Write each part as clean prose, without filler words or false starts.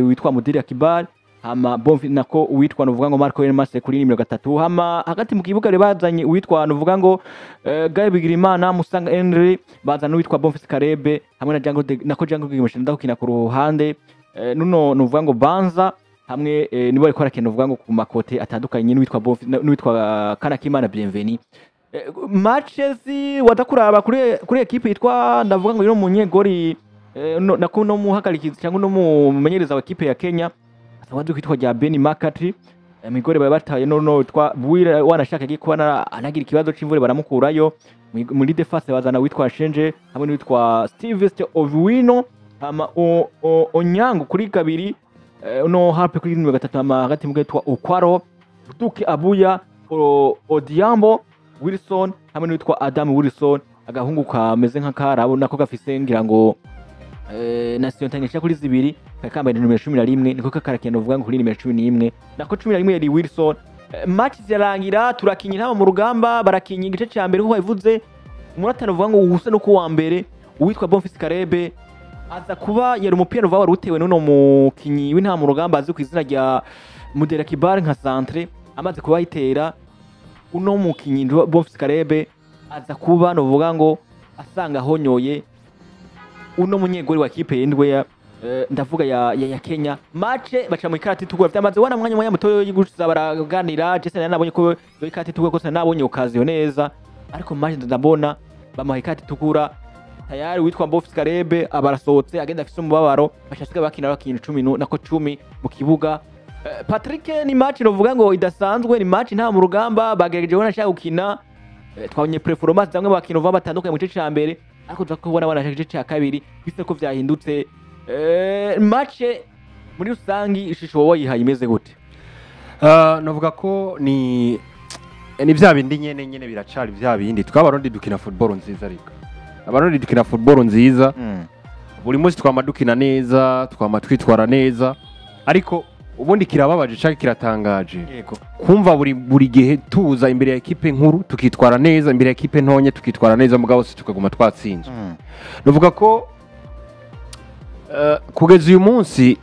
Witwa Mudiri Akbar, hama Bonfi nako uwitwa nuvuga ngo Marco Elmas kuri nimero 3. Hama hagati mu kibuga rero bazanye uwitwa nuvuga ngo Gaye Bigirimana, Musanga Henry, bazana uwitwa Bonfils Karebe hamwe na Django nako Django Gimushinda ndakina ku ruhande, nuno nuvuga ngo Banza hamwe, nibo bariko barakina nuvuga ngo ku ma côté atandukanye n'uwitwa Bonfils n'uwitwa Kanakimana Bienveni. Matches wadakuraba kuri équipe yitwa ndavuga ngo ino munyegori, no, nako no muhagarikizi cyangwa no mumenyereza wa équipe ya Kenya asanzwe kwitwa rya Benny McCarthy. Migore bari bataye no witwa Bwira wanashaka agiye kuba anagira ikibazo c'imvure, baramukurayo. Muri défense bazana witwa Shenje hamwe n'uwitwa Steve Owino, hama Onyango kuri 2, no hape kuri nimero 3, hama hagati mu witwa Okwaro Duke Abuya, Odiambo Wilson hamwe n'uwitwa Adam Wilson, agahungu kameze nk'akarabo nako gafise ngira ngo nationalité ishika kuri 2, kakambaye nimero 11, niko kakarakenda uvuga ngo kuri nimero 11, nako 11 yari Wilson. Match zirarangira, turakinya intama mu rugamba, barakinya igice ca mbere nkuko babivuze, umunota uvuga ngo usa no kuwa mbere uwitwa Bonfils Karebe aza kuba yari umupira uva wari utewe n'uno mukinyi w'intama mu rugamba azwi ku izina rya Mudera Kibar nka centre. Amaze kuba yitera, uno mukinyi Bonfils Karebe aza kuba novuga ngo asanga ahonyoye uno munyegori wa kipe yindwe ya ndavuga ya Kenya. Match baca mu ikarata itukura, vyamaze wana mwanya muto gusa baraganira. Jesse nabonye ko iyo ikarata itukura ko nabonye occasion neza, ariko match ndabona bamuha ikarata itukura tayari, witwa Bonfils Karebe abarasohotse agenda afise umubabaro, bashasiga bakina 10 nako 10 mu kibuga. Patrick, ni match novuga ngo idasanzwe, ni match nta mu rugamba bagerageje ubona ashaka gukina. Twabonye performance zamwe bakino batandukanye mu gice ca mbere, ariko tuza kubona wanashaka igice ca kabiri bisa ko vyahindutse. Match muri rusangi ishusho wowe wayihaye imeze gute? Novuga ko ni vya bindi nyene biracari vya bindi. Twabarundi dukina football nziza, ariko Abarundi dukina football nziza buri munsi, twama dukina neza, twama twitwara neza, ariko ubundi kirababaje canke kiratangaje kumva buri gihe tuza imbere ya ekipe nkuru tukitwara neza, imbere ya ekipe ntonye tukitwara neza, mugabo si tukaguma twatsinzwe. Nuvuga ko kugeza uyu munsi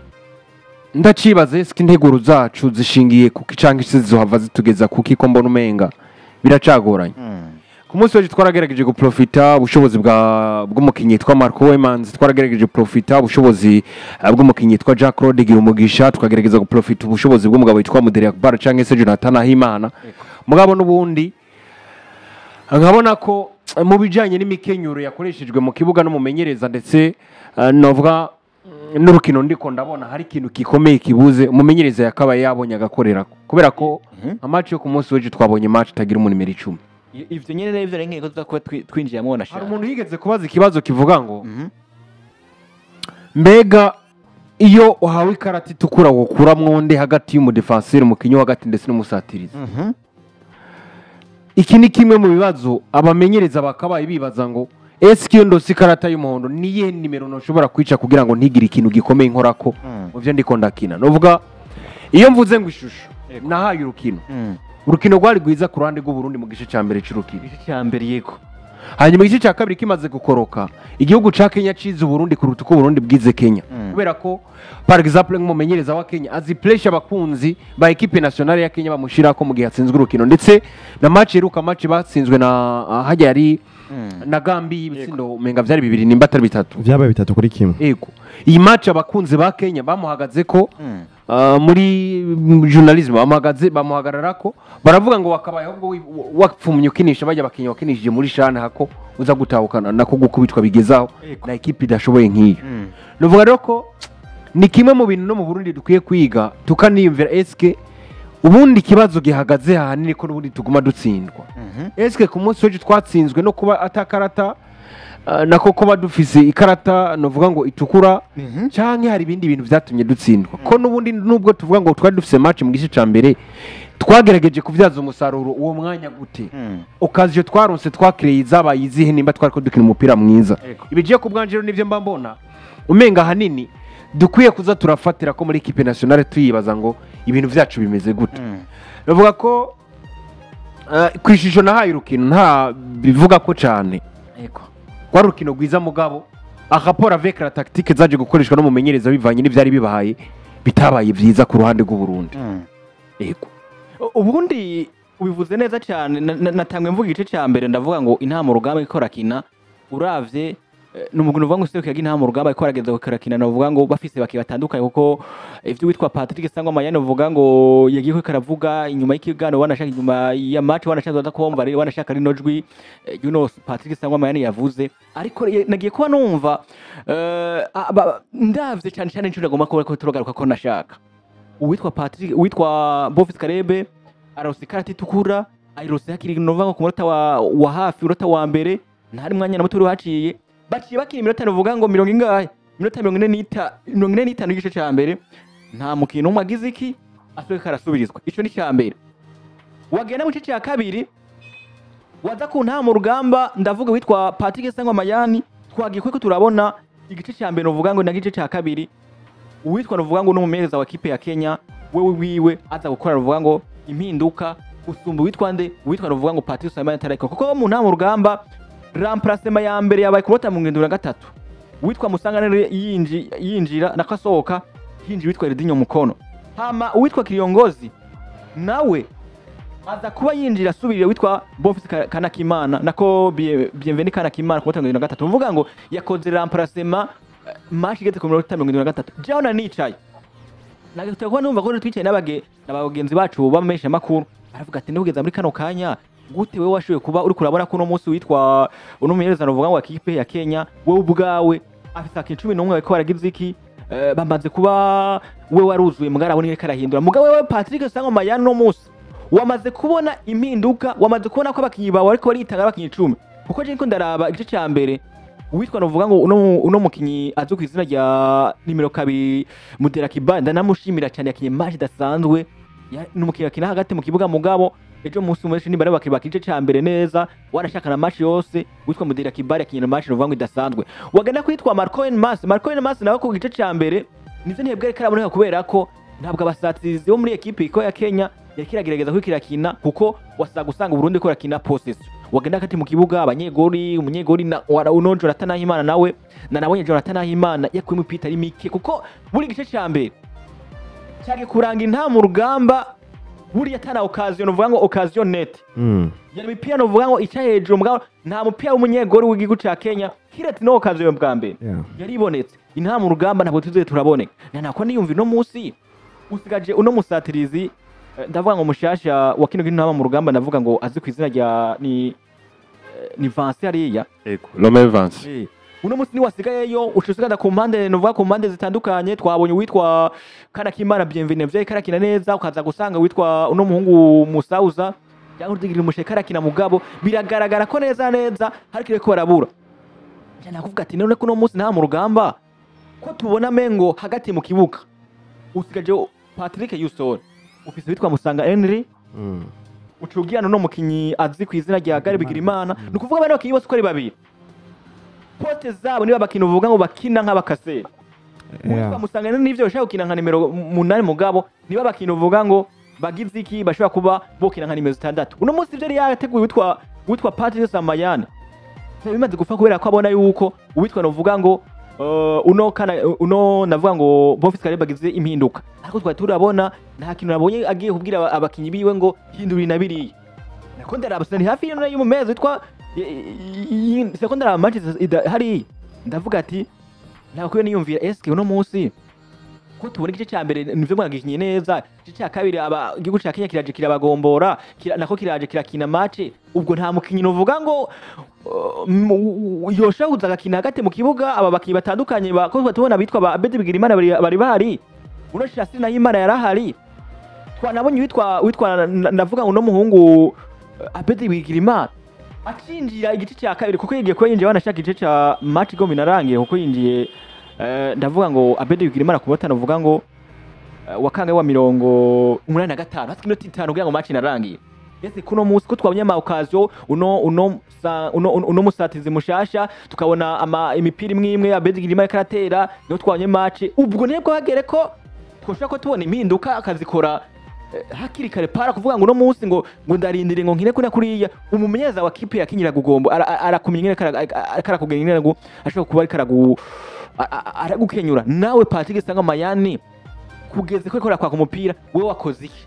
ndacibaza ese integuro zacu zishingiye kuki canke se zizohava zitugeza kuki, ko mbona umenga biracagoranye. Ku munsi w'ejo twaragerageje guprofita ubushobozi bw'umukinyi yitwa Marco Wemans, twaragerageje guprofita ubushobozi bw'umukinyi yitwa Jack Claude Girumugisha, tukagerageza guprofita ubushobozi bw'umugabo witwa Muderi Akbar canke se Jonathan Ahimana, mugabo n'ubundi nkabona ko mu bijanye n'imikenyuro yakoreshejwe mu kibuga n'umumenyereza ndetse novuga n'urukino ndiko ndabona hari ikintu gikomeye kibuze umumenyereza yakabaye yabonye agakorera, kubera ko match yo ku munsi w'ejo twabonye match itagira umunimero 10. Ivyo nyene nivyo nari ngiye ko tuza kuba twinjiyamwo na Hari umuntu yigeze kubaza ikibazo kivuga ngo mbega iyo uhawe ikarata itukura wokuramwo nde hagati y'umudefanseri, umukinyi wo hagati ndetse n'umusatirizi? Iki ni kimwe mu bibazo abamenyereza bakabaye bibaza ngo ese iyo ndose ikarata y'umuhondo niyihe nimero ntushobora kwica kugira ngo ntigire ikintu gikomeye nkorako mu byo ndiko ndakina? Nuvuga iyo mvuze ngo ishusho nahaye urukino, urukino rwari rwiza ku ruhande rw'Uburundi mu gice cya mbere c'urukino. Igice cya mbere, yego. Hanyuma igice cya kabiri kimaze gukoroka, igihugu ca Kenya cize Uburundi kuruta uko Uburundi bwize Kenya, kubera ko par exemple nk'umumenyereza wa Kenya azi pressure abakunzi ba équipe nationale ya Kenya bamushirako mu gihe atsinzwe urukino, ndetse na match iheruka, match batsinzwe na hajya yari na Gambi ibitsindo umenga vyari 2 nimba atari 3. Vyabaye 3-1. Yego, iyi match abakunzi ba Kenya bamuhagaze ko muri journalism bamuhagaze bamuhagararako, baravuga ngo wakabaye ahubwo wapfumye ukinisha bajya bakinya wakinishije muri shana hako uza gutahukana nako gukubitwa bigezaho na ekipe idashoboye nk'iyo. Nuvuga rero ko ni kimwe mu bintu no mu Burundi dukwiye kwiga tukaniyumvira eske ubundi ikibazo gihagaze ahanini ko n'ubundi tuguma dutsindwa. Eske ku munsi w'ejo twatsinzwe no kuba atakarata nako kuba dufise ikarata novuga ngo itukura, canke hari ibindi bintu vyatumye dutsindwa, ko n'ubundi nubwo tuvuga ngo twari dufise match mu gice ca mbere twagerageje kubyaza umusaruro uwo mwanya gute? Occasion twaronse twakireye zabaye izihe nimba twariko dukina umupira mwiza? Ibigiye ku bwanje rero nivyo mba mbona umenga ahanini dukwiye kuza turafatira ko muri équipe nationale tuyibaza ngo ibintu vyacu bimeze gute. Bavuga ko ku ishusho nahaye urukino nta bivuga ko cane rwari urukino rwiza, mugabo rapport avec la tactique zaje gukoreshwa n'umumenyereza bivanye n'ivyari bibahaye. Bitabaye vyiza ku ruhande rw'u Burundi. Yego. Ubundi ubivuze neza cyane. Natangwe mvuga igice cya mbere, ndavuga ngo Intama Urugamba iko rakina, uravye ni umugwi uvuga ngo userukiye Intama Urugamba ariko arageza kurakina, navuga ngo bafise baki batandukanye, kuko ivyo witwa Patrick Sangwa Mayane uvuga ngo yagiye ko karavuga inyuma y'ikiganiro, wanashaka inyuma ya match, wanashaka baza kumva rero, wanashaka rino jwi Patrick Sangwa Mayane yavuze. Ariko nagiye kuba numva ndavye cyane cyane nico nagomba kuba ko turagaruka ko nashaka uwitwa Patrick, uwitwa Bonfils Karebe arose ikarata itukura, ayirose hakiri, nova ngo ku munota wa hafi urota wa mbere, ntari mwanya na muto uri haciye, baciye bakina iminota nuvuga ngo mirongo ingahe, iminota 45 y'igice ca mbere, nta mukino umwe agize iki asubiye karasubirizwa. Ico ni ca mbere. Wagenda mu gice ca kabiri, waza ku Ntama Urugamba, ndavuga witwa Patrick Sangwa Mayani, twagiye ko turabona igice ca mbere, nuvuga ngo na gice ca kabiri, uwitwa nuvuga ngo n'umumenyereza wa kipe ya Kenya wewe wiwe aza gukora nuvuga ngo impinduka usumba uwitwa nde, uwitwa nuvuga ngo Patrick Sangwa Mayani atariko, kuko mu Ntama Urugamba remplacement ya mbere yabaye ku munota 73, uwitwa Musanganire yinjira nako asohoka, hinjira uwitwa Redinho Mukono. Hama uwitwa Kiriyongozi nawe aza kuba yinjira asubirira witwa Bonfils Kanakimana, nako Bienvenu Kanakimana ku munota 73. Mvuga ngo yakoze remplacement match igeze ku minota 73. Jaho na nicaye nagahita kuba numva ko twicaye n'abagenzi bacu bamesha makuru, aravuga ati nugeza muri kano kanya gute wewe washoboye kuba uri kurabona ko uno munsi witwa uno mumenyereza uvuga ngo ekipe ya Kenya wewe ubwawe afise akintu 11 bariko baragize iki, bamaze kuba we waruzuye mugara abone ariko arahindura. Mugabo wewe Patrick Sangwa Mayani no munsi wamaze kubona impinduka, wamaze kubona ko abakinyi bawe ariko baritanga abakinyi 10, kuko je niko ndaraba igice ca mbere uwitwa novuga ngo uno mukinyi azwi ku izina rya nimero 2 Mudera Kibanda, ndanamushimira cyane, yakinye match idasanzwe. Ni umukinyi akina hagati mu kibuga, mugabo ejo munsi umwe nimba ari bakiri igice ca mbere neza warashaka na match yose, witwa Mudera Kibanda yakinye na match novuga ngo idasanzwe. Wagenda kwitwa Marco Enmas, Marco Enmas nawe ku gice ca mbere nivyo ntibwe ariko araboneka, kubera ko ntabwo abasatirizi bo muri ekipe iko ya Kenya yariko iragerageza kwikirakina, kuko wasaga usanga Burundi ko rakina possession. Wagenda hagati mu kibuga abanyegori, umunyegori na uno Jonathan Nahimana nawe na nabonye Jonathan Nahimana yakuye imipira ari mike, kuko buri gice ca mbere cyage kuranga Intama Urugamba buriya atana occasion, uvuga ngo occasion net yari imipira novuga ngo ica hejuru, mugabo nta mupira w'umunyegori w'igihugu ca Kenya kiretse no occasion bwa mbere yaribonetse. Intama Urugamba ntabwo tuze turaboneka na nako niyumva uno munsi usigaje uno musatirizi ndavuga ngo mushasha wa kino Intama mu Rugamba, ndavuga ngo azi ku izina rya ni Vance hariya. Yego, Romain Vance. Uno munsi ni wasigayeyo ucusigana ku mpande, novuga ku mpande zitandukanye, twabonye uwitwa Kanakimana Bienvenue vye karakina neza, ukaza gusanga witwa uno muhungu Musauza cyangwa udigira umushe karakina, mugabo biragaragara ko neza neza hari kireko barabura. Njye nakuvuga ati none kuno munsi nta mu rugamba ko tubona mengo hagati mu kibuga usigaje Patrick Yusson, ufise witwa Musanga Henry, ucugiana no mukinyi azi ku izina rya Gary Bigirimana. Ni ukuvuga bane bakinyi bose uko ari babiri pote zabo niba bakina uvuga ngo bakina nk'abakaseri. Witwa Musanga Henry nivyo bashaka gukina nka nimero 8, mugabo niba bakina uvuga ngo bagize iki bashobora kuba bokina nka nimero 6. Uno munsi ivyo yari yateguye witwa Patrick Samayane bimaze gupfa, kubera ko abona yuko uwitwa novuga ngo uno kana uno navuga ngo Bonfils Karebe agize impinduka, ariko twari turabona nta kintu nabonye agiye kubwira abakinyi biwe ngo hindura na biriya. Nako ndaraba ni hafi y'ino y'umumezi witwa secondary match hari, ndavuga ati ntabwo niyumvira eske uno munsi ko tubona igice ca mbere nivyo mwagikinye neza, igice ca kabiri aba igihugu ca Kenya kiraje kirabagombora, nako kiraje kirakina match, ubwo nta mukinyi novuga ngo yosha kuza agakina hagati mu kibuga aba bakinyi batandukanye ko tubona bitwa ba Abedi Bigirimana bari bahari, uno Shasiri Nahimana yarahari, twanabonye witwa ndavuga ngo uno muhungu Abedi Bigirimana acinjira igice cya kabiri, kuko yigiye kuba yinjiye banashaka igice ca match gomi narangiye, kuko yinjiye ndavuga ngo Abedi Bigirimana ku munota uvuga ngo wakangaye wa 85 hasigaye iminota 5 kugira ngo match inarangiye. Ese kuno munsi ko twabonye ama occasion uno uno sa, uno, uno musatizi mushasha, tukabona ama imipira imwe imwe Abedi Bigirimana karatera, niho twabonye match, ubwo nibwo hagere ko twoshobora ko tubona impinduka akazikora hakiri kare, para kuvuga ngo uno munsi ngo ndarindire ngo nkine kuna kuriya. Umumenyereza wa kipe yakinyira gugombo arakumenya ingene karakugena ingene ngo ashobora kuba ariko aragukenyura. Nawe Patrick Sangwa Mayani Irakugeze ko ikora kwaka umupira, wewe wakoze iki?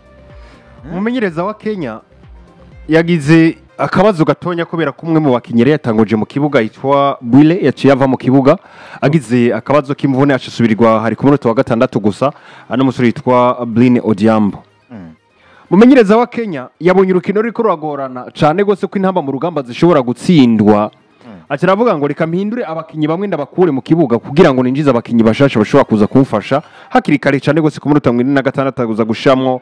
Umumenyereza wa Kenya yagize akabazo gatonya kubera ko umwe mu bakinnyi yari yatanguje mu kibuga yitwa Bwile yaciye ava mu kibuga agize akabazo k'imvune, acasubirirwa hari ku munota wa 6 gusa n'umusore yitwa Bline Odiambo. Umumenyereza wa Kenya yabonye urukino ruriko ruragorana cane gose ko intamba mu rugamba zishobora gutsindwa, aca aravuga ngo reka mpindure abakinyi bamwe ndabakure mu kibuga kugira ngo ninjize abakinyi bashasha bashobora kuza kumfasha hakiri kare cane gose. Ku munota 46 aza gushamwo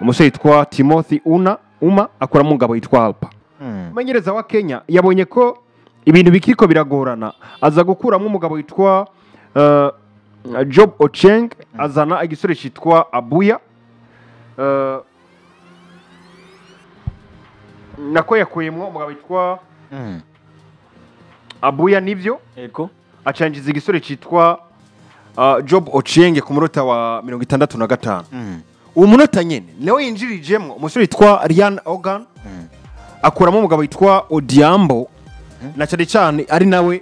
umusore yitwa Timothy Una Uma, akuramo umugabo yitwa Alpa. Umumenyereza wa Kenya yabonye ko ibintu bikiriko biragorana, aza gukuramo umugabo witwa Job Ocheng, azana igisore cyitwa Abuya. Nako yakuyemwo umugabo witwa Abuya nivyo. Ego. Acanjiza igisore cyitwa Job Ocheng ku munota wa 65. Uwo munota nyene niwe yinjirijemwo umusore witwa Ryan Ogan, akuramo umugabo witwa Odiambo, na cyane cyane ari nawe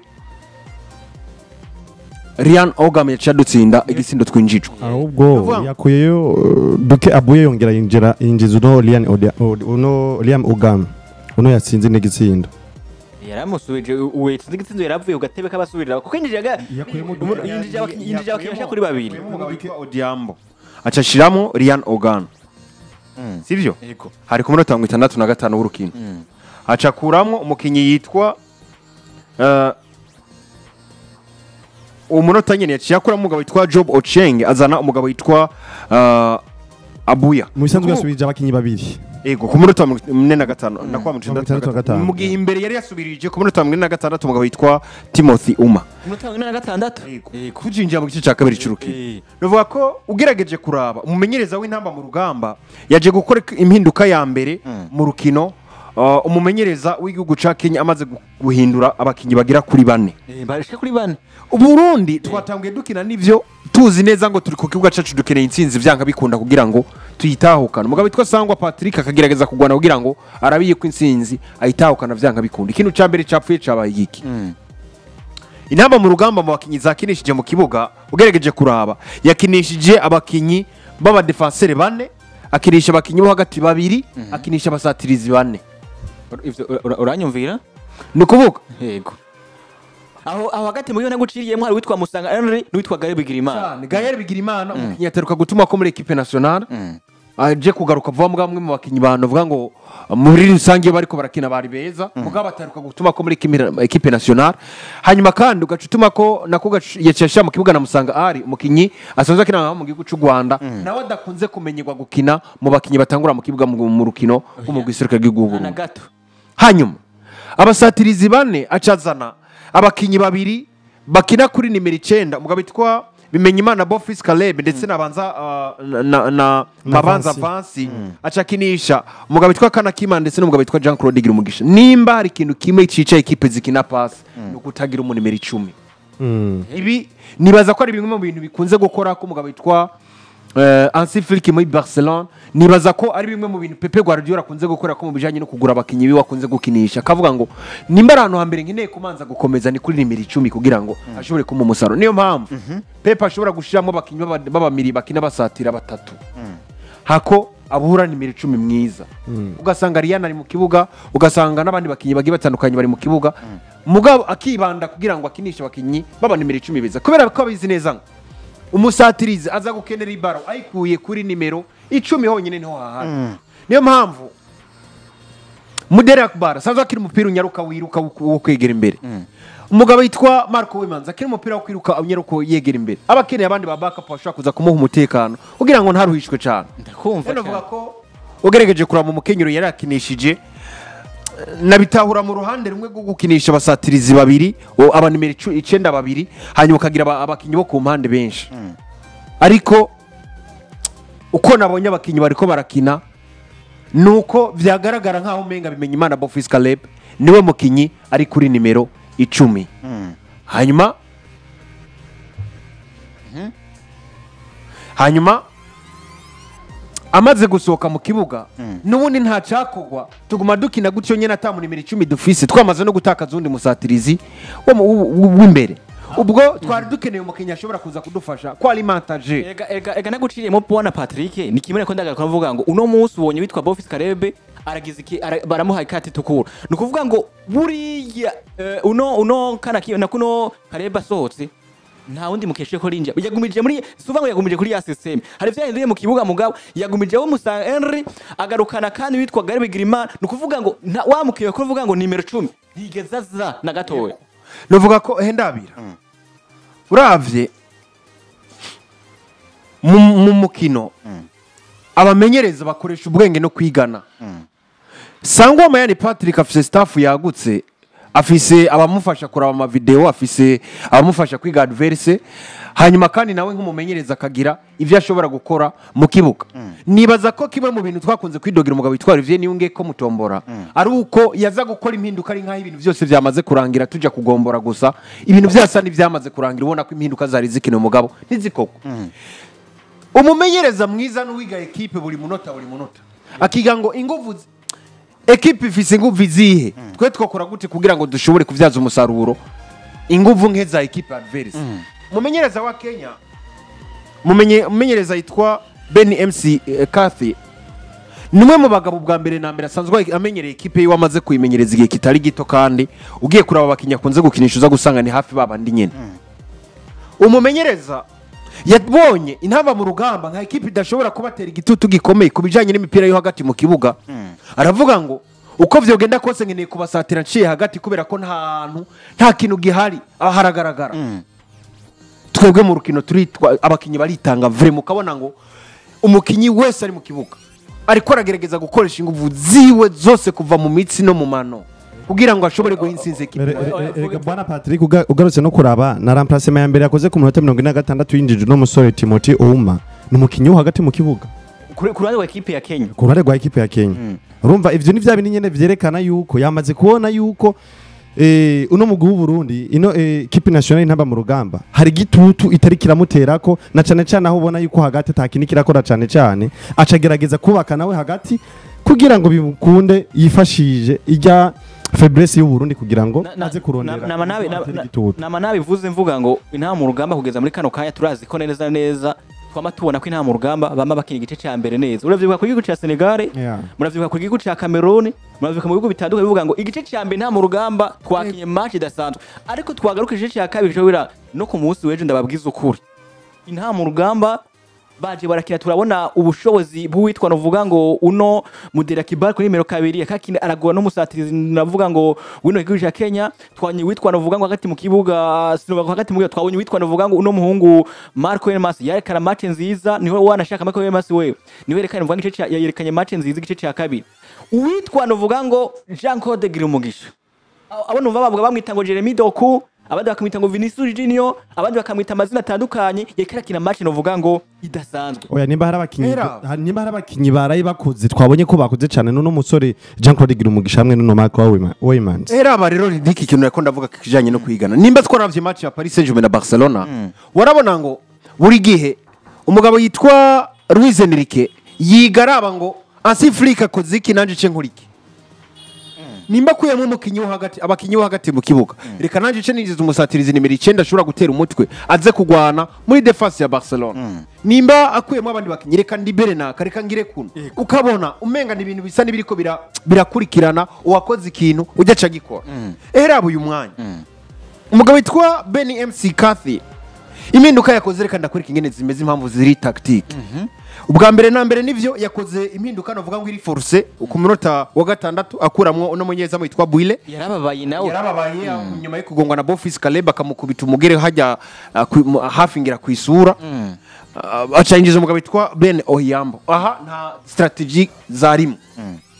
Ryan Ogan yaciye adutsinda igitsindo twinjijwe. Ahubwo yakuyeyo Duke Abuye, yongera yinjira yinjiza uno Liam uno Liam Ogam uno yatsinze n'igitsindo. Yaramusubije uwetsinze igitsindo, yaravuye ku gatebe k'abasubirira kuko yinjije yinjije abakinnyi kuri babiri. Umugabo witwa Odiambo aca ashiramo Ryan Ogan, sivyo? Yego. Hari ku munota wa 65 w'urukino, aca akuramwo umukinyi yitwa uwo munota nyene yaciye akuramo umugabo witwa Job Ocheng, azana umugabo witwa Abuya. Mu bisanzwe yasubije abakinyi babiri. Ego, ku munota wa 45 na kwa 65. Mu gihe imbere yari yasubirije ku munota wa 46 umugabo witwa Timothy Uma. Umunota wa 46. Ego, kujinjira mu gice cya kabiri c'urukino. Bivuga ko ugerageje kuraba umumenyereza w'intamba mu rugamba yaje gukora impinduka ya mbere mu rukino. Umumenyereza w'igihugu ca Kenya amaze guhindura abakinyi bagira kuri bane. Barashika kuri bane. Uburundi twatanguye dukina nivyo tuzi neza ngo turi ku kibuga cacu dukeneye intsinzi vyanka bikunda kugira ngo tuyitahukane. Umugabo witwa Sangwa Patrick akagerageza kugwana kugira ngo arabiye ko intsinzi ayitahukana vyanka bikunda. Ikintu ca mbere capfuye cabaye iki? Intamba mu rugamba mu bakinyi zakinishije mu kibuga ugerageje kuraba yakinishije abakinyi b'aba defenseur bane, akinisha abakinyi bo hagati babiri, akinisha abasatirizi bane. Ivyo uranyumvira? Ni ukuvuga Yego. Aho hagati mu naguciriyemo hari witwa Musanga Henry n'uwitwa Gaël Bigirimana. Gaël Bigirimana umukinyi yateruka gutuma ko muri equipe nationale aje kugaruka vuba mbwa mwe mu bakinyi bantu vuga ngo muri rusange bariko barakina bari beza, mugabo ataruka gutuma ko muri equipe nationale. Hanyuma kandi ugacutuma ko nako yacesha mu kibuga na Musanga ari umukinyi asanzwe akina mu gihugu cy'u Rwanda, nawe adakunze kumenyerwa gukina mu bakinyi batangura mu kibuga mu rukino rwo mu giseruka ry'igihugu. Na gato. Hanyuma abasatirizi bane acazana abakinyi babiri bakina kuri nimero 9, umugabo witwa Bimenyimana Bofis Caleb ndetse nabanza na Mabanza Vansi, acakinisha umugabo witwa Kanakima ndetse n'umugabo witwa Jean Claude Girumugisha. Nimba hari ikintu kimwe cica equipe zikina pass no kutagira umu nimero 10. Ibi nibaza ko ari bimwe mu bintu bikunze gukora ko umugabo witwa Hansi Flick muri Barcelona, nibaza ko ari bimwe mu bintu Pepe Guardiola akunze gukora ko mu bijanye no kugura abakinyi biwe akunze gukinisha, akavuga ngo nimba ari ahantu hambere nkeneye kumanza gukomeza ni kuri nimero 10 kugira ngo ashobore kuma umusaruro. Niyo mpamvu Pepe ashobora gushiramo abakinyi b'abamiri bakina basatira batatu, hako abuhura nimero 10 mwiza. Ugasanga Ryan ari mu kibuga, ugasanga n'abandi bakinyi bagiye batandukanye bari mu kibuga, mugabo akibanda kugira ngo akinishe abakinyi baba nimero 10 beza, kubera ko abizi neza ngo umusatirizi aza gukenera ibaro ayikuye kuri nimero 10 honyine niho hahari. Niyo mpamvu Mudere Akbar sanzwe akiri umupira unyaruka wiruka wo kwegera imbere. Umugabo yitwa Marco Wimanza akiri umupira wo kwiruka unyaruka yegera imbere, abakeneye abandi ba backup bashobora kuza kumuha umutekano kugira ngo ntaruhishwe cyane. Ndakumva cyane ko ugerageje kuraba umukenyero yari akinishije nabitahura mu ruhande rumwe rwo gukinisha abasatirizi babiri, aba nimero 9 babiri, hanyuma ukagira abakinyi bo ku mpande benshi. Ariko uko nabonye abakinyi bariko barakina nuko vyagaragara nkaho umenga Bimenyimana Bofis Caleb niwe mukinyi ari kuri nimero 10. Hanyuma hanyuma amaze gusohoka mu kibuga nubundi nta cakogwa, tuguma dukina gutyo nyene ata mu nimero 10 dufise, twamaze no gutakaza undi musatirizi w'imbere. Ubwo twari dukeneye umukinnyi ashobora kuza kudufasha ko alimentaje. Ega naguciriyemo bwana Patrick, ni kimwe ko ndagaruka mvuga ngo uno munsi ubonye witwa Bofis Karebe aragize iki, baramuhaye ikati itukura. Ni ukuvuga ngo buriya uno kana na kuno Karebe asohotse nta wundi mukeshe ko rinja yagumije muri suva ngo yagumije kuri ya system, hari vyahinduye mu kibuga, mugabo yagumije wo Musanga Henry agarukana kandi witwa Garebe Girimana. Ni ukuvuga ngo wa mukiye ko uvuga ngo nimero 10 ntigeze aza na gatoya. Novuga ko hendabira uravye mu mukino abamenyereza bakoresha ubwenge no kwigana. Sangwa Mayani Patrick afise staff yagutse, afise abamufasha kuraba ama video, afise abamufasha kwiga adverse, hanyuma kandi nawe nk'umumenyereza akagira ivyo ashobora gukora mu kibuga. Nibaza ko kimwe mu bintu twakunze kwidogera umugabo witwa Olivier Niyunge ko mutombora ari uko yaza gukora impinduka ari nkaho ibintu byose byamaze kurangira, tuja kugombora gusa ibintu byasa n'ivyamaze kurangira, ubona ko impinduka zari zikina umugabo ntizikoko. Umumenyereza mwiza n'uwiga equipe buri munota buri munota akiga ngo inguvu equipe ifise inguvu izihe, twe twakora gute kugira ngo dushobore kuvyaza umusaruro inguvu nke za equipe adverse. Umumenyereza wa Kenya, umumenyereza yitwa Ben MC Cathy, nimwe mu bagabo bwa mbere na mbere asanzwe amenyereye equipe yiwe, amaze kuyimenyereza igihe kitari gito, kandi ugiye kuraba abakinnyi akunze gukinisha uza gusanga ni hafi babandi nyene. Umumenyereza yabonye intamba mu rugamba nka equipe idashobora kubatera igitutu gikomeye ku bijanye n'imipira yo hagati mu kibuga, aravuga ngo uko vyogenda kose nkeneye kubasatira nciye hagati kubera ko nta hantu nta kintu gihari haragaragara. Twebwe mu rukino turitwa abakinyi baritanga vraiment, ukabona ngo umukinyi wese ari mu kibuga ariko aragerageza gukoresha inguvu ziwe zose kuva mu mitsi no mu mano kugira ngo ashobore guhinsinza equipe. Erega bwana Patrick, ugarutse no kuraba na remplacement ya mbere yakoze ku minota 46 yinjije no musore Timothy Ouma, ni umukinyi wo hagati mu kibuga ku ruhande rwa equipe ya Kenya. Ku ruhande rwa equipe ya Kenya. Urumva ivyo ni vya bintu nyene vyerekana yuko yamaze kubona yuko uno mugwi w'u Burundi ino equipe nationale intamba mu rugamba hari gitutu itari kiramuterako, na cane cane aho ubona yuko hagati atakini kirakora cane cane, acagerageza kubaka nawe hagati kugira ngo bimukunde yifashije ijya faiblesse y'u Burundi kugira ngo aze kurondera. Nama nabivuze mvuga ngo intamba mu rugamba kugeza muri kano kanya turazi ko neza neza twama tubona ko intamba mu rugamba bama bakina igice ca mbere neza. Uravyibuka ku gihugu ca Senegal, muravyibuka ku gihugu ca Cameroon, muravyibuka mu bihugu bitandukanye bivuga ngo igice ca mbere intamba mu rugamba twakinye match idasanzwe, ariko twagaruka igice ca kabiri cyo bira no ku munsi w'ejo ndababwiza ukuri intamba mu rugamba baje barakina, turabona ubushobozi bw'uwitwa novuga ngo uno Mudera Kibar kuri nimero 2 yakakina aragora no musatirizi, navuga ngo wino gihugu ca Kenya twanye witwa novuga ngo hagati mu kibuga sinovuga hagati mu kibuga twabonye witwa novuga ngo uno muhungu Marco Elmas yerekana match nziza, niwe wanashaka Marco Elmas wewe niwe yerekana novuga igice yerekanye match nziza igice ca kabiri. Uwitwa novuga ngo Jean Claude Girumugisha, abo numva bavuga bamwita ngo Jeremy Doku, abandi bakamwita ngo Vinicius Junior, abandi bakamwita amazina atandukanye, yerekana match novuga ngo idasanzwe. Oya nimba hari abakinyi nimba hari abakinyi barayi bakoze twabonye ko bakoze cyane n'uno musore Jean Claude Girumugisha hamwe n'uno Marco Weymans. Era aba rero niki kintu nako ndavuga kijanye no kwigana. Nimba twaravye match ya Paris Saint-Germain na Barcelona, warabona ngo buri gihe umugabo yitwa Luis Enrique yigaraba ngo Hansi Flick akoze iki nanje ce nkuriki. Nimba kuyemo umukinyi wo hagati abakinyi wo hagati mu kibuga, reka nanje ce ninjiza umusatirizi nimero 9 ashobora gutera umutwe aze kugwana muri defense ya Barcelona. Nimba akuyemo abandi bakinyi reka ndibere naka reka ngire kuno, ukabona umenga ni ibintu bisa nibiriko birakurikirana, uwakoze ikintu ujya aca gikora. Era uyu mwanya umugabo witwa Benny MC Cathy impinduka yakoze reka ndakwereka ingene zimeze impamvu ziri tactique. Ubwa mbere na mbere nivyo yakoze impinduka novuga ngo iri force ku munota wa 6 akuramwo uno munyezamu yitwa Buile. Yarababaye nawe. Yarababaye nyuma yo kugongwa na Bofis Kaleba akamukubita umugere hajya hafingira ku isura. Aca yinjiza umugabo witwa Ben Oyambo. Aha nta strategy zarimo.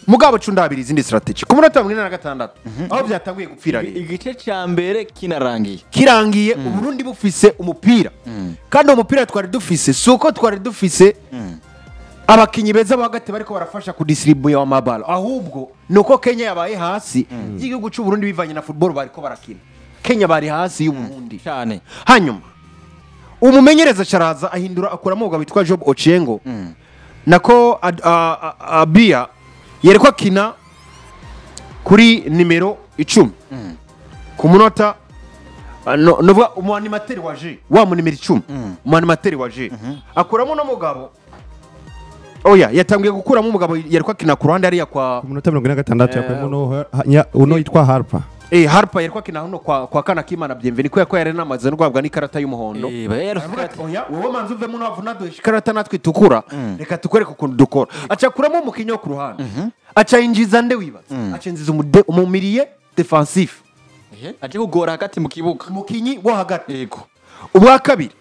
Mugabo cundabira izindi strategy. Ku munota wa 46 aho byatanguye gupfira rero. Igice ca mbere kinarangiye. Kirangiye Uburundi bufise umupira. Kandi umupira twari dufise suko twari dufise abakinyi beza bahagati bariko barafasha kudistribuer amabalo, ahubwo nuko Kenya yabaye hasi y'igihugu cy'u Burundi bivanye na football bariko barakina. Kenya bari hasi y'u Burundi cyane. Hanyuma umumenyereza Charaza ahindura akuramo umugabo witwa Job Ochiengo nako Abia yerekwa kina kuri nimero 10 ku munota No novuga umu animateur wa G wa mu nimero 10, umu animateur wa G akuramo no mugabo. Oya, yatangiye gukuramo umugabo yariko akina ku ruhande hariya kwa Ku minota 46 yakuyemo uno yitwa Harper. Harper yariko akina hano kwa kana kimana Bienvenu, ko yari namaze no guhabwa n'ikarata y'umuhondo. Aravuga ati, oya, wowe manzi uvemo navuna duhesha ikarata natwe itukura, reka tukwereke ukuntu dukora. Aca akuramo umukinyi wo ku ruhande, aca yinjiza nde wibaza? Aca yinjiza umu milieu défensif. Aje kugora hagati mu kibuga. Umukinyi wo hagati. Yego. Ubwa kabiri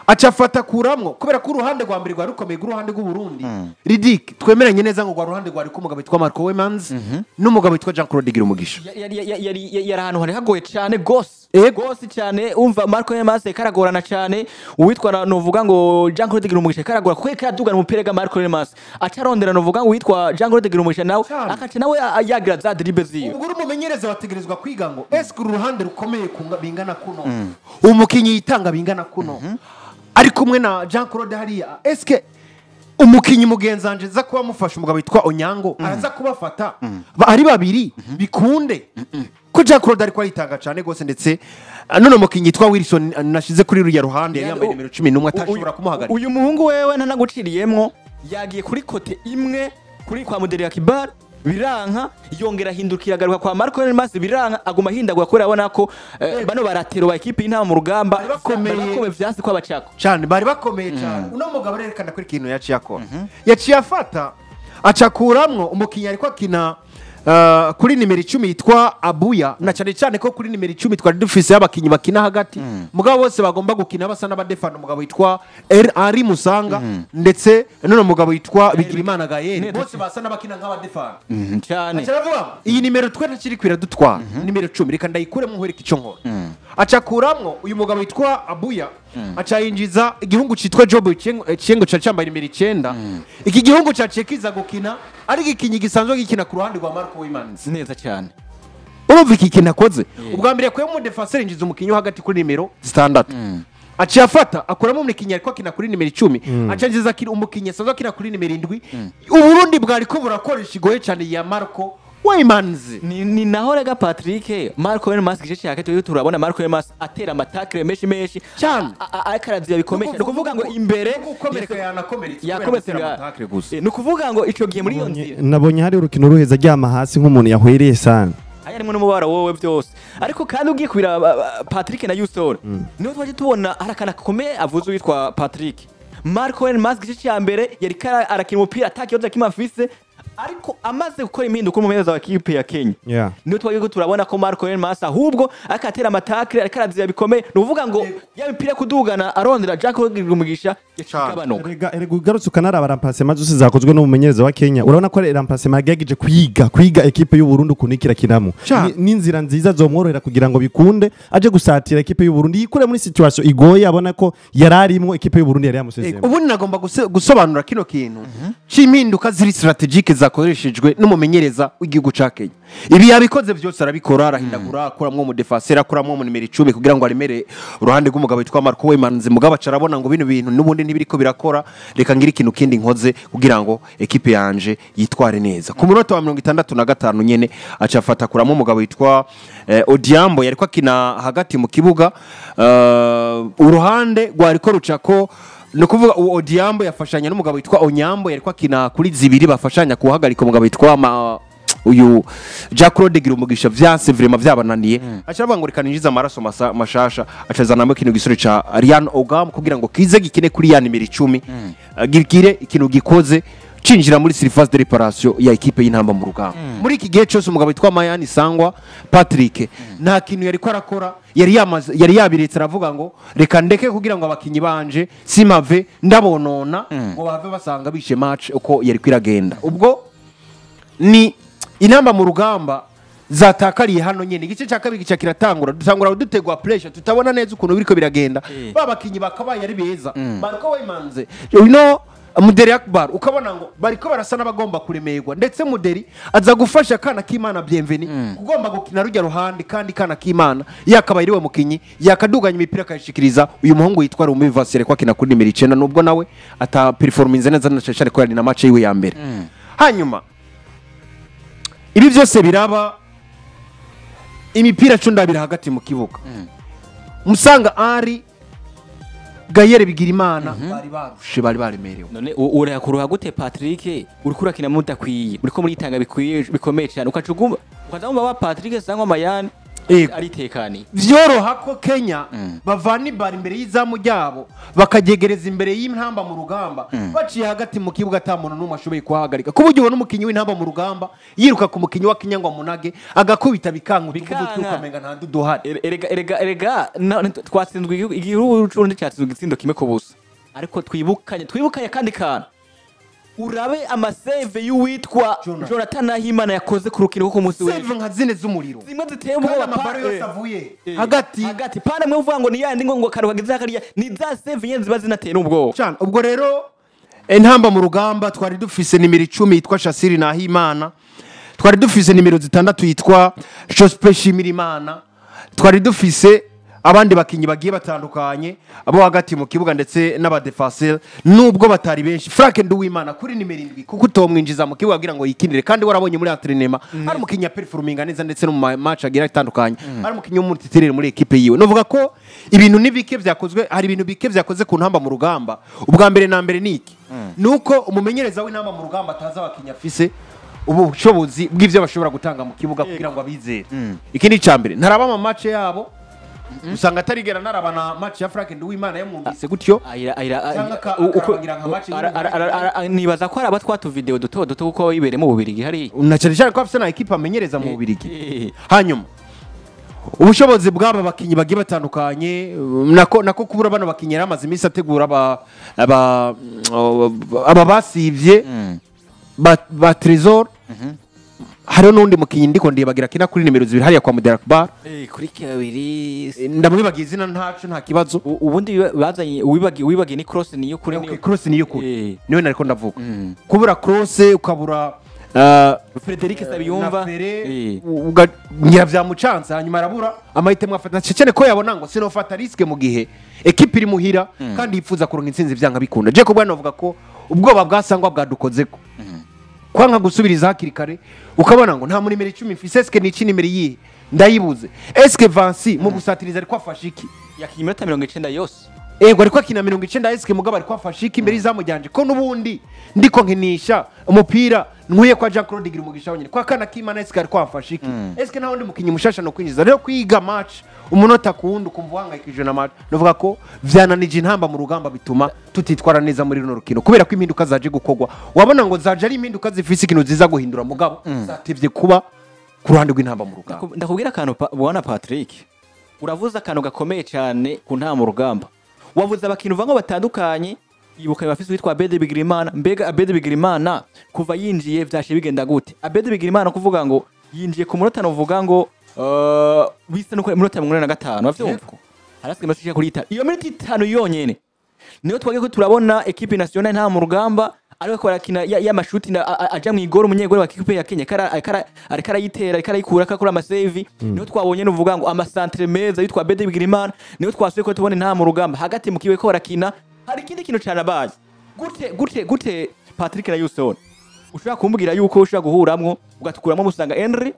aca afata kuramwo, kubera ko uruhande rwa mbere rwari rukomeye rw'uruhande rw'Uburundi, Ridic, twemeranye neza ngo rwa ruhande rwari k'umugabo witwa Marco Wemans n'umugabo witwa Jean Claude Girumugisha. Yari ahantu hari hagoye cyane gose. Gose cyane. Umva, Marco Wemans karagorana cyane, uwitwa novuga ngo Jean Claude Girumugisha karagora kuko karadugana umupira ga Marco Wemans, aca arondera novuga ngo uwitwa Jean Claude Girumugisha nawe Cyane. akaca nawe yagira za dribble ziwe. Ubwo uri umumenyereza bategerezwa kwiga ngo eske uru ruhande rukomeye bingana kuno, umukinyi yitanga bingana kuno ari kumwe na Jean Claude hariya, eske umukinyi mugenzi wanje aza kuba amufasha, umugabo witwa Onyango, araza kubafata ari babiri bikunde ko Jean Claude ariko aritanga cyane gose, ndetse none umukinyi yitwa Wilson nashize kuri ruriya ruhande yari yambaye nimero 11 atashobora kumuhagarika. Uyu muhungu wewe ntanaguciriyemwo, yagiye kuri côté imwe kuri kwa Muderi ya Kibar biranka, yongera ahindukira agaruka kwa Marco Elmas biranka, aguma ahindagura kubera abona ko bano baratero ba ekipe y'intama mu rugamba Bari bakomeye. Bari bakomeye vyansi ko abacako. Cyane, bari bakomeye cyane. Uno mugabo arerekana ko ikintu yaciye akora, yaciye afata acakuramwo umukinnyi ariko akina kuri nimero 10 yitwa Abuya, na cyane cyane ko kuri nimero 10 twari dufise abakinnyi bakina hagati mugabo bose bagomba gukina basa n'abadefana, umugabo witwa R Ari Musanga ndetse n'uno mugabo witwa Bigirimana Gaël, bose basa n'abakina nk'abadefana. Cyane. Aca aravuga ngo, iyi nimero twe ntakiri kwira dutwara nimero 10, reka ndayikuremo nkwereke icyo nkora. Aca akuramwo uyu mugabo witwa Abuya, aca yinjiza igihungu citwa Job Chiengo cari cambaye nimero 9. Iki gihungu caciye kiza gukina ari igikinyi gisanzwe gikina ku ruhande rwa Marco Wimans. Neza cyane. Urumva iki kintu akoze, ubwa mbere yakuyemo umudefenseur yinjiza umukinyi wo hagati kuri nimero 6, aciye afata akuramo umukinyi ariko akina kuri nimero 10, aca yinjiza umukinyi asanzwe akina kuri nimero 7. Uburundi bwari ko burakoresha igoye cyane ya Marco Wimans. Ni naho rega Patrick, Marco Elmas gice cya gatatu turabona Marco Elmas atera ama tacle menshi menshi. Cyane. Ariko arazira bikomeye, ni ukuvuga ngo imbere gukomereka yanakomeretse. Yakometse kubera gutera ama tacle gusa. Ni ukuvuga ngo ico gihe muri iyo nzira Nabonye hari urukino ruheza aryama hasi nk'umuntu yahwereye sana. Aya arimo n'umubara wowe byose, ariko kandi ugiye kubira Patrick na Yusor, niho twaje tubona hari akana gakomeye avuze witwa Patrick. Marco Elmas gice cya mbere yari arakina umupira atakibazo kimwe afise, ariko amaze gukora impinduka umumenyereza wa kipe ya Kenya, niyo twagiye ko turabona ko Marco Elmas ahubwo ariko atera ama tacle, ariko arazira bikomeye, ni ukuvuga ngo ya mipira kudugana arondera Jack Umugisha yacigabanuka. Erega ugarutse ukanaraba remplacement zose zakozwe n'umumenyereza wa Kenya, urabona ko remplacement yagerageje kwiga ekipe y'u Burundi ukuntu ikirakinamo. N'inzira nziza zomworohera kugira ngo bikunde aje gusatira ekipe y'u Burundi yikure muri situation igoye abona ko yararimwo ekipe y'u Burundi yari yamusezemo. Ubundi nagomba gusobanura kino kintu cy'impinduka ziri stratégique zakoreshejwe n'umumenyereza w'igihugu ca Kenya. Ibi yabikoze byose, arabikora, arahindagura, akuramwo umudefenseur, akuramwo mu nimero 10 kugira ngo aremere uruhande rw'umugabo witwa Marco Weymanns, mugabo aca arabona ngo bino bintu n'ubundi ntibiriko birakora, reka ngire ikintu kindi nkoze kugira ngo ekipe yanje yitware neza. Ku munota wa 65 nyene aca afata akuramo umugabo witwa Odiambo yariko akina hagati mu kibuga, uruhande rwariko rucako, ni ukuvuga uwo Odiambo yafashanya n'umugabo witwa Onyambo yariko akina kuri zibiri, bafashanya kuhagarika umugabo witwa uyu Jack Claude Girumugisha. Vyanse vraiment, vyabananiye. Aca aravuga ngo reka ninjize amaraso mashasha, acazanamo ikintu gisore ca Ryan Ogam kugira ngo kize gikine kuri ya nimero 10, gikire ikintu gikoze cinjira muri surface de réparation ya ekipe y'intamba mu rugamba. Muri iki gihe cyose umugabo witwa Mayani Sangwa Patrick nta kintu yari ko arakora, yari yamaze, yari yabiretse, aravuga ngo reka ndeke kugira ngo abakinyi banje simave ndabonona ngo bave basanga bishe match uko yari kwiragenda. Ubwo ni intamba mu rugamba zatakariye hano nyene. Igice cya kabiri gica kiratangura, dutangura dutegwa pressure, tutabona neza ukuntu biriko biragenda. Ba bakinyi bakabaye ari beza, bariko bayimanze Muderi Akbar, ukabona ngo bariko barasa n'abagomba kuremerwa, ndetse Muderi aza gufasha kana k'Imana Bienveni kugomba gukina rujya ruhande, kandi kana k'Imana yakabaye ariwe mukinyi yakaduganya imipira akayishikiriza uyu muhungu yitwa Rumi Vasile ko akina kuri nimero 9, nubwo nawe ata performance neza na cyane ko yari na match yiwe ya mbere. Hanyuma ibi byose biraba, imipira cundabira hagati mu kibuga. Musanga Ari Gayere Bigirimana bari barushe, bari baremerewe. None urakuruha gute, Patrick? Uriko urakina mudakwiye, uriko muritanga bikwiye bikomeye cyane, ukacuguma ukaza wumva wa Patrick sangwa Mayani aritekaniye. Vyoroha ko Kenya bavana ibara imbere y'izamu ryabo, bakagegereza imbere y'intamba mu rugamba, baciye hagati mu kibuga, ata muntu n'umwe ashoboye kuhahagarika, ku buryo ubona umukinnyi w'intamba mu rugamba yiruka ku mukinnyi wa Kenya ngo amunage, agakubita bikanga, utuvuga Bikanka. ukamenga nta nduduhari. Erega twatsinzwe igihugu c'Uburundi cyatsinzwe igitsindo 1-0, ariko twibukanye akandi kantu. Urabe ama save y'uwitwa Jonathan. Jonathan Nahimana yakoze ku rukino rwo ku munsi w'ejo. Save nka zine z'umuriro. Zimwe ziteye Kandi ubwoba. amabaro yose avuye hagati. Hagati pana mwe uvuga ngo ni yandi ngo akantu kageze hariya, ni za save nyene ziba zinateye n'ubwoba. Cyane. Ubwo rero intamba mu rugamba twari dufise nimero 10 yitwa Shasiri Nahimana, twari dufise nimero 6 yitwa Jospe Shimirimana, twari dufise abandi bakinyi bagiye batandukanye abo hagati mu kibuga ndetse n'aba défenseur, nubwo batari benshi. Frank Nduwimana kuri nimero 7, kuko utomwinjiza mu kibuga kugira ngo yikinire, kandi warabonye muri entraînement ari umukinyi performinga neza, ndetse no mu match agira atandukanye ari umukinyi w'umu titulaire muri équipe yiwe. Novuga ko ibintu ni bike byakozwe, hari ibintu bike byakoze ku ntamba mu rugamba. Ubwa mbere na mbere ni iki? Nuko umumenyereza w'intamba mu rugamba atazi abakinyi afise, ubushobozi bw'ibyo bashobora gutanga mu kibuga kugira ngo abizere. Iki ni icya mbere. Ntaraba ama match yabo, usanga atarigera naraba na match ya Frank Nduwimana, yamwumvise gutyo Ayira Cyangwa akarabagira nka match. Nibaza ko hari abatwa tu video duto duto, kuko yibereye mu Bubirigi hariya. Na cyane cyane ko afise na équipe amenyereza mu Bubirigi. Hanyuma ubushobozi bw'aba bakinyi bagiye batandukanye, nako kubura bano bakinyi yari amaze iminsi ategura, aba basivye ba Trésor. Hariho n'undi mukinyi ndiko ndibagira akina kuri nimero 2 hariya kwa Mudera Akbar. Kuri kabiri. Ndamwibagiye izina, ntaco, nta kibazo. Ubundi bazanye uwibagiye ni Cross, niyo kuri. Okay, Cross niyo kuri. Niwe nariko ndavuga. Kubura Cross, ukabura Frederic Sabiyumva. Na Ferre, ngira vyamucanze, hanyuma arabura amahitemo afata, cyane ko yabona ngo sinofata risque mu gihe équipe iri muhira kandi yifuza kuronka intsinzi vyanga bikunda. Je kubwana navuga ko ubwoba bwasangwa bwadukozeko, kwanka gusubiriza hakiri kare, ukabona ngo nta muri nimero 10 mfise. Eske ni iki nimero yihe? Ndayibuze. Eske Vansi mu gusatiriza ariko afashe iki? Yakinye iminota 90 yose. Ego, ariko akina 90. Eske mugabo ariko afashe iki imbere y'izamu ryanje, ko n'ubundi ndiko nkinisha umupira nkwiye kwa Jean Claude Girumugisha wenyine, kwa kana Kimana? Eske ariko afashe iki? Eske nta wundi mukinyi mushasha no kwinjiza? Rero kwiga match umunota ku wundi, ukumva uhangayikishijwe na match, novuga ko vyananije intamba mu rugamba, bituma tutitwara neza muri runo rukino, kubera ko impinduka zaje gukorwa wabona ngo zaje ari impinduka zifise ikintu ziza guhindura, mugabo zatevye kuba ku ruhande rw'intamba mu rugamba. Ndakubwira akantu bwana Patrick, uravuze akantu gakomeye cyane ku ntama mu rugamba. Wavuze abakintu uvuga ngo batandukanye, ibuka bafise witwa Abedi Bigirimana. Mbega Abedi Bigirimana kuva yinjiye vyashe bigenda gute? Abedi Bigirimana kuvuga ngo yinjiye ku munota, novuga ngo bisa nuko iminota 85, uravyumva, harasigaye iminota ishika kuri 5. Iyo minota 5 yonyene niyo twagiye ko turabona équipe nationale nta mu rugamba ariko barakina y'amashuti aja mu igoro, umunyegoro wa équipe ya Kenya ariko arayitera, ariko arayikura, akora ama save. Niyo twabonye nuvuga ngo ama centre meza yitwa Abedi Bigirimana, niyo twasuye ko tubona nta mu rugamba hagati mu kiwe ko barakina. Hari ikindi kintu cyane gute gute gute, Patrick na Yuson, ushobora kumbwira yuko ushobora guhuramwo ugatukuramo Musanga Henry,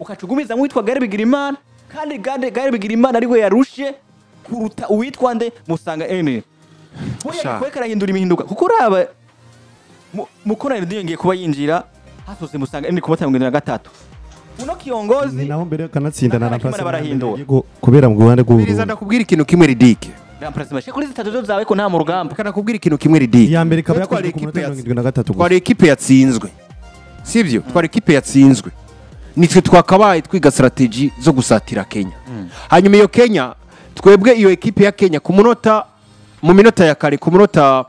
ukacugumizamwo witwa Gare Bigirimana, kandi Gare Bigirimana ariwe yarushe kuruta uwitwa nde, Musanga Henry? Sha. Kwe karahindura imihinduka, kuko uraba mukora ngiye kuba yinjira hasose Musanga Henry ku munota 73, uno kiongozi Ni naho mbere kanatsinda na Nakana Kimana remplacement barahindura. Kubera mu ruhande Biriza rw'Uburundi. Ndakubwira ikintu kimwe, Ridike. Remplacement kuri zitatu zo zawe ko nta mu rugamba. Kanakubwira ikintu kimwe, Ridike. Iya mbere ikaba Twari yakozwe ku ekipe munota 73 gusa. Twari ekipe yatsinzwe, sibyo? Twari ekipe yatsinzwe, nitwe twakabaye twiga strategy zo gusatira Kenya. Hanyuma iyo Kenya, twebwe iyo ekipe ya Kenya ku munota, mu minota ya kare, ku munota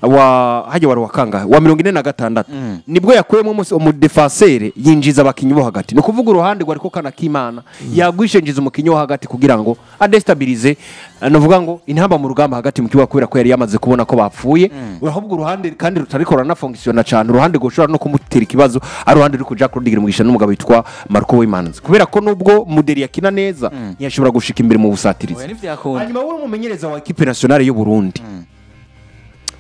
wa hajya wari wakangahe, wa 46, nibwo yakuyemo umu défenseur, yinjiza abakinyi bo hagati. Ni ukuvuga uruhande rwariko kana kimana yagwishenjiza umukinyi wo hagati kugira ngo adestabilize, navuga ngo intamba mu rugamba hagati mu kibuga, kubera ko yari yamaze kubona ko bapfuye. Ahubwo uruhande kandi rutariko ranafonctionna cyane, uruhande goshobora no kumutera ikibazo ari uruhande ruri kuja Claude Mugisha n'umugabo witwa Marco Wimanzi, kubera ko nubwo Muderi yakina neza, ntiyashobora gushika imbere mu busatirizi. Oya, ntivyakunda. Hanyuma wowe umumenyereza wa équipe nationale y'u Burundi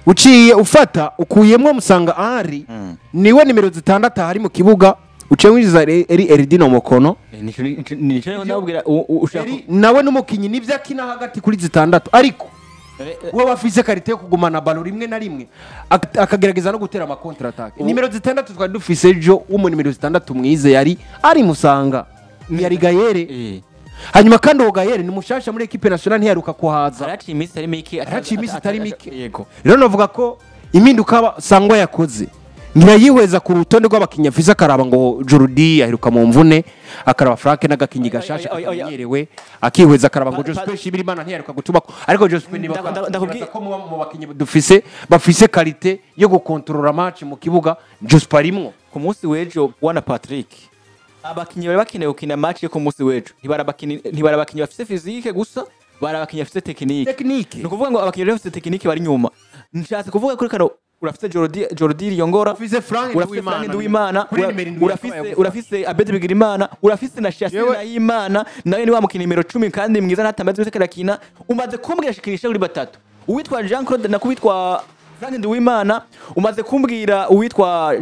uciye ufata ukuyemwo Musanga Ari, niwe nimero 6 ahari mu kibuga. Uciye winjiza Eri Eridino Mokono. Nico ndabwira ushaka nawe n'umukinyi nivyo akina hagati kuri zitandatu, ariko we bafise qualité yo kugumana ballon rimwe na rimwe, akagerageza no gutera ama contre attaque. Nimero zitandatu twari dufise ejo, w'umu nimero zitandatu mwize yari ari Musanga, yari Gayere. Hanyuma kandi uwo Gayere ni mushasha muri équipe nationale, ntiyaruka kuhaza. Haraciye iminsi itari mike. Haraciye iminsi itari mike. Yego. Rero navuga ko impinduka Sangwa yakoze ntiyayihweza ku rutonde rw'abakinnyi afise, akaraba ngo Jordi aheruka mu mvune, akaraba Frank n'agakinyi gashasha kamenyerewe, akihweza akaraba ngo Jospin Shimirimana ntiyaheruka gutubako, ariko Jospin niba ko mu bakinnyi dufise bafise qualité yo gukontorora match mu kibuga, Jospin arimwo. Ku munsi w'ejo wana Patrick, abakinnyi bari bakeneye gukina match yo ku munsi w'ejo ntibarabakinnyi bafise physique gusa, bari abakinnyi bafise technique. Ni ukuvuga ngo abakinnyi bafise technique bari nyuma. Nshatse kuvuga kuri kano, urafise Jordi Liyongora, urafise Frank Nduwimana, urafise Abedi Bigirimana, urafise na Shasiri Nahimana, nawe ni wa mukina nimero 10 kandi mwiza ntatamaze wese karakina. Umaze kumbwira shikirisha kuri batatu, uwitwa Jean Claude na kuwitwa Frank Nduwimana, umaze kumbwira uwitwa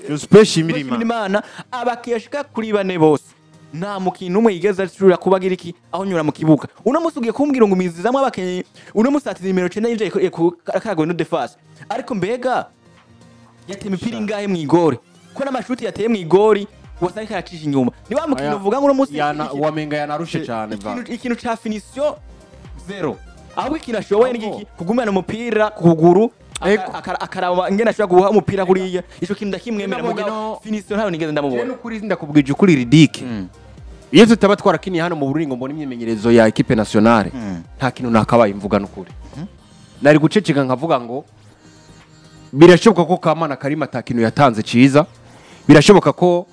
Jospin Shimirimana, abakiyashika kuri bane bose nta mukino umwe yigeze ashobora kubagira iki aho nyura mu kibuga. Uno musi ugiye kumbwira ngo mizizamwe abakenyi, uno musi ati nimero 9 yinjiye karagoye no defense, ariko mbega yateye imipira ingahe mu igori? Ko n'amashuti yateye mu igori wasanga karacisha inyuma. Ni wa mukino uvuga ngo uno musi wamenga yanarushe cyane va ikintu ca finition zero. Ahubwo ikintu ashoboye ni iki? Kugumana umupira ku kuguru, akaraba ingene ashobora guha umupira kuriya. Ico kintu ndakimwemera, mugabo finition ntayo nigeze ndamubona. Je n'ukuri ndakubwije ukuri Ridike, iyo tutaba twarakiniye hano mu Burundi ngo mbone imyimenyerezo ya équipe nationale, nta kintu nakabaye imvuga n'ukuri. Nari guceceka nkavuga ngo birashoboka ko Kamana Karima ata kintu yatanze ciza, birashoboka ko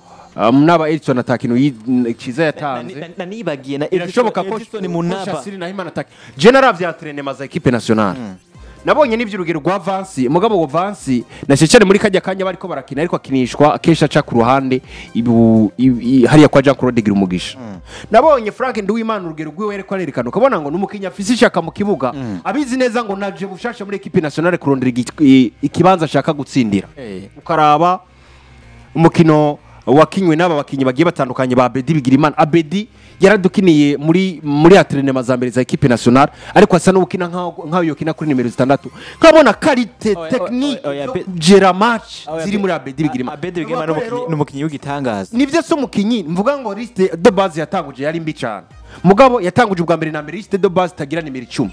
naba Edson ata kintu ciza yatanze, nanibagiye na birashoboka ko Edson Munaba Shasiri Nahimana ataka. Je naravye entraînement za équipe nationale, nabonye n'ivyo urugero rwa Vansi, mugabo wa Vansi nashecane muri kajya kanya bariko barakina, ariko akinishwa akesha aca ku ruhande hariya kwa Jean Claude Girumugisha. Nabonye Frank Nduwimana urugero rwiwe ariko arerekana, ukabona ngo n'umukinya afise ishaka mu kibuga, abizi neza ngo naje bushasha muri équipe nationale kurondera ikibanza ashaka gutsindira. Ukaraba umukino wakinywe n'aba bakinyi bagiye batandukanye ba Abedi Bigirimana. Abedi yaradukiniye muri entraînement za mbere za équipe nationale, ariko asa n'ukina nkaho yokina kuri nimero zitandatu. Nkabona qualité technique gera match ziri muri Abedi Bigirimana. Abedi Bigirimana n'umukinyi w'igitangaza. Nivyo so mukinyi mvuga ngo liste de base yatanguje yari mbi cyane. Mugabo yatanguje ubwa mbere na mbere liste de base tagira nimero 10.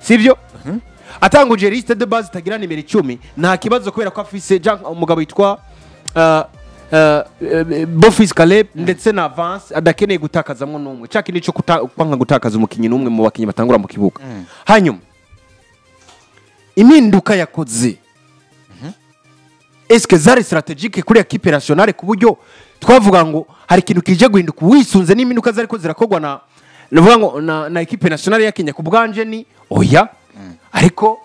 Sivyo? Atanguje liste de base tagira nimero 10 nta kibazo, kubera ko afise umugabo yitwa Bofis Caleb ndetse na Avance adakeneye gutakazamwo n'umwe. Caki nico kwanka gutakaza umukinyi n'umwe mu bakinyi batangura mu kibuga. Hanyuma impinduka yakoze eske zari strategique kuri équipe nationale, ku buryo twavuga ngo hari ikintu kije guhinduka wisunze n'impinduka zariko zirakogwa na navuga ngo na équipe nationale ya Kenya? Ku bwanje ni oya, ariko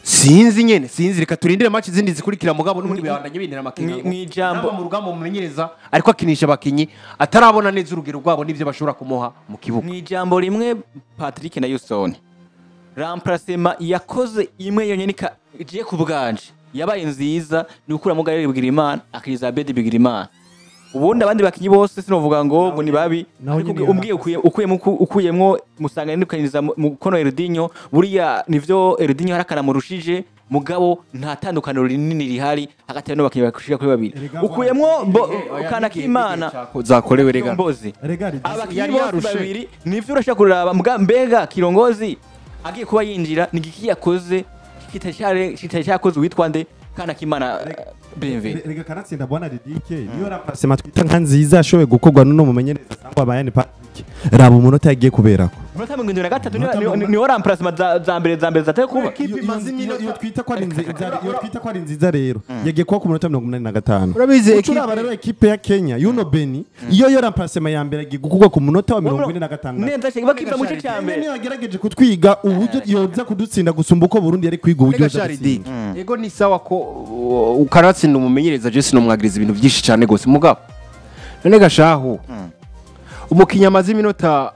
sinzi nyene, sinzi, reka turindire match zindi zikurikira. Mugabo n'ubundi bibandanye bintera amakinga mwijambo mu rugamba mumenyereza ariko akinisha abakinyi atarabona neza urugero rwabo n'ivyo bashobora kumuha mu kibuga. Mwijambo rimwe Patrick na Yusoni, remplacement yakoze imwe yonyene igiye ku bwanje yabaye nziza, ni ukura Mugabe Bigirimana akiriza Abedi Bigirimana. Ubundi abandi bakinyi bose sinovuga ngo ni babi, umbwiye ukuyemwo Musanga n'ukaniza mukono Erdinho, buriya nivyo Erdinho harakana murushije, mugabo nta tandukaniro rinini rihari hagati y'abo bakinyi bakushika kuri babiri. Ukuyemwo kana kimana zakorewe rega abakinyi bose babiri nivyo urashaka kuraba. Mbega kirongozi agiye kuba yinjira ni giki yakoze kitacyakoze witwa nde? Kana kimana BMW. Rega kanatsinda bwana Ridike, niyo remplacement twita nka nziza yashoboye gukorwa n'uno mumenyereza Sangwa Bayani Patrick. Raba umunota yagiye kuberako. Umunota 73 niyo remplacement za mbere zateye kuba. Iyo twita ko ari nziza, iyo twita ko ari nziza rero yagiye kuba ku munota 85. Urabizi equipe rero equipe ya Kenya yuno Beni, iyo yo remplacement ya mbere yagiye gukorwa ku munota wa 46. Neza cyane bakiva mu gice cya mbere. Niyo yagerageje kutwiga uburyo yoza kudutsinda gusumba uko Burundi yari kwiga uburyo yoza gutsinda. Yego ni sawa ko ukaratsinda umumenyereza Jesse no mwagiriza ibintu byinshi cyane gose, mugabo none gashaho umukinya amaze iminota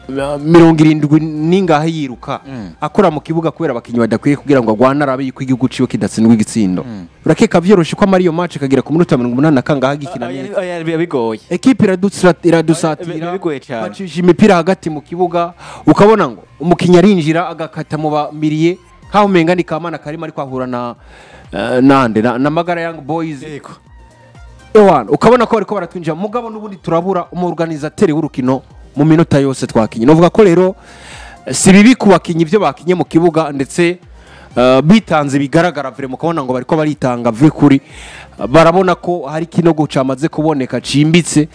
70 n'ingahe yiruka akora mu kibuga kubera abakinyi badakwiye kugira ngo agwane arabe yuko igihugu ciwe kidatsindwa igitsindo. Urakeka vyoroshe ko amara iyo match akagera ku minota 80 kangahe agikina neza? Oya, biba bigoye. Ekipe iradusatira, Biba bigoye cyane. bacisha imipira hagati mu kibuga, ukabona ngo umukinnyi arinjira agakata mu bamiriye nkaho umenga ni Kamana Karima ariko ahura na nande na Magara Young Boys. Ewana, ukabona ko bariko baratwinjira, mugabo n'ubundi turabura umuorganisateur w'urukino mu minota yose twakinye. Novuga ko rero si bibi ku bakinyi ibyo bakinye mu kibuga, ndetse bitanze bigaragara vraiment, ukabona ngo bariko baritanga kuri barabona ko hari kinogo camaze kuboneka cimbitse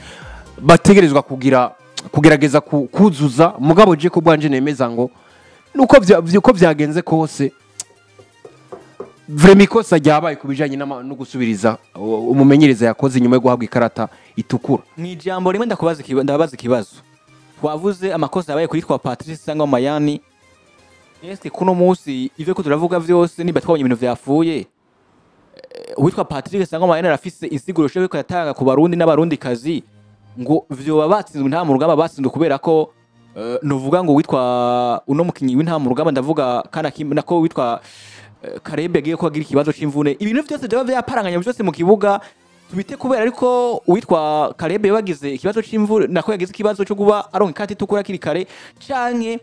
bategerezwa kugira kugerageza kuzuza. Mugabo je ko bwanje nemeza ngo nuko uko vyagenze kose vraiment ikosa ryabaye ku bijanye no gusubiriza umumenyereza yakoze inyuma yo guhabwa ikarata itukura. Mu ijambo rimwe ndakubaza ndabaza ikibazo. Twavuze amakosa yabaye kuri twa Patrice Sangwa Mayani. Eske kuno munsi ivyo ko turavuga vyose niba twabonye ibintu vyapfuye, uwitwa Patrick Sangwa Mayani arafise insiguro shoboye yatanga ku Barundi n'abarundi kazi ngo vyoba batsinzwe nta mu rugamba batsinzwe kubera ko novuga ngo witwa uno mukinyi w'inta mu rugamba, ndavuga kana nako witwa Karebe yagiye ko agira ikibazo c'imvune, ibintu vyose byaba vyaparanganye byose mu kibuga tubite kubera, ariko uwitwa Karebe yagize ikibazo c'imvune nako yagize ikibazo cyo kuba aronka ikati itukura kiri kare, canke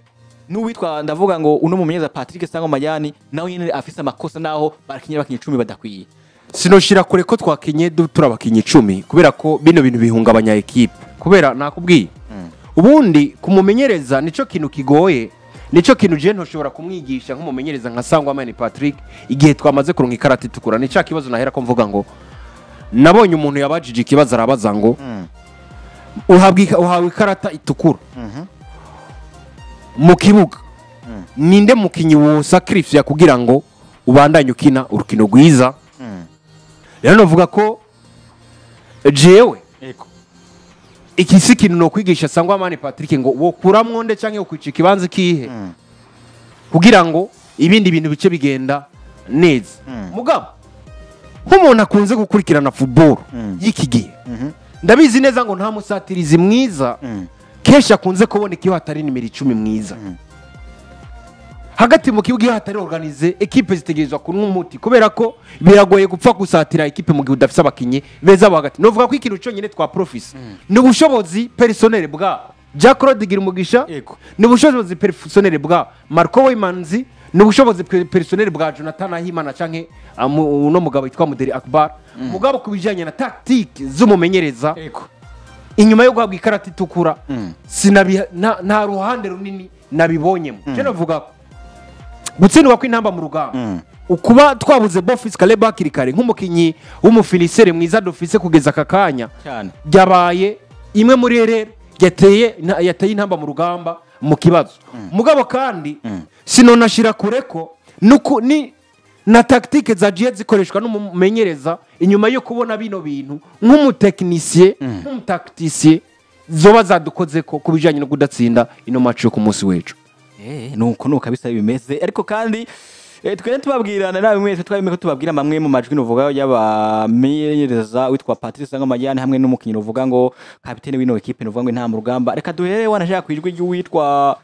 n'uwitwa ndavuga ngo uno mumenyereza Patrick Sangwa Mayani nawe nyene afise amakosa naho barakinye abakinyi 10 badakwiye. Sinoshira kure ko twakinye turi abakinyi 10 kubera ko bino bintu bihungabanya ekipe, kubera nakubwiye ubundi kumumenyereza nico kintu kigoye, nico kintu je ntoshobora kumwigisha nk'umumenyereza nka Sangwa Mayani Patrick igihe twamaze kuronka ikarata itukura. Ni ca kibazo nahera ko mvuga ngo nabonye umuntu yabajije ikibazo arabaza ngo uhawe ikarata itukura mu kibuga, ninde mukinyi wo sacrifice kugira ngo ubandanye ukina urukino rwiza? Rero novuga ko jewe iki si kintu no kwigisha Sangwa Mayani Patrick ngo wokuramwo nde canke wokwica ikibanza kihe kugira ngo ibindi bintu bice bigenda neza. Mugabo nk'umuntu akunze gukurikirana football y'iki gihe, ndabizi neza ngo nta musatirizi mwiza kenshi akunze kuboneka iyo hatari nimero 10 mwiza. Hagati mu kibuga iyo hatari organize ekipe zitegerezwa kunywa umuti, kubera ko biragoye gupfa gusatira ekipe mu gihe udafise abakinyi beza bo hagati. Novuga ko ikintu cyonyine twa profise ni ubushobozi personnel bwa Jack Claude Girumugisha, ni ubushobozi personnel bwa Marco Wemanzi, ni ubushobozi personnel bwa Jonathan Ahimana canke uno mugabo yitwa Muderi Akbar. Mugabo kubijanye na tactique z'umumenyereza inyuma yo guhabwa ikarata itukura nta ruhande runini nabibonyemo. Je navuga ko gutsindwa kw'intamba mu rugamba, ukuba twabuze Bonfils Kaleba hakiri kare nk'umukinyi w'umufinisere mwiza dufise kugeza aka kanya, byabaye imwe muri erreur yateye intamba mu rugamba mu kibazo. Mugabo kandi sinonashira kure ko ni na tactique zagiye zikoreshwa n'umumenyereza inyuma yo kubona bino bintu nk'umutekinisiye nk'umutacticien zoba zadukoze ko kubijanye no kudatsinda ino match yo ku munsi w'ejo. Nuko nuko kabisa bimeze. Ariko kandi twene tubabwirana nawe mwese twabimwe ko tubabwira mamwe mu majwi novuga y'abamenyereza witwa Patrice Sangwa Mayani hamwe n'umukinyi novuga ngo kapitene w'ino equipe novuga ngo nta mu rugamba. Reka duhere wanashaka kwijwi ry'uwitwa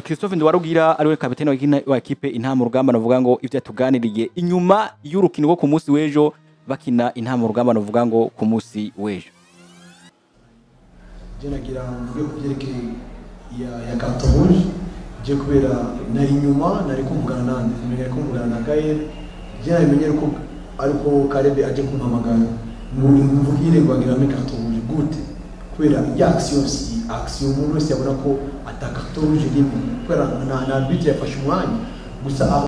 Christophe Ndwarugira ariwe kapitene wa equipe intama mu rugamba, novuga ngo ivyo yatuganiriye inyuma y'urukino rwo ku munsi w'ejo bakina intama mu rugamba novuga ngo ku munsi w'ejo. Je nagira mvuge ku byerekeye ya carton rouge, je kubera nari inyuma nari kumvugana nande nari kumvugana na Gaël, je nabimenye ko ariko Karebe aje kumpamagara ngo mvugire ngo agira carton rouge gute, kubera ya action si action umuntu wese yabona ko ata carton rouge irimo, kubera na arbitre yafashe umwanya gusa.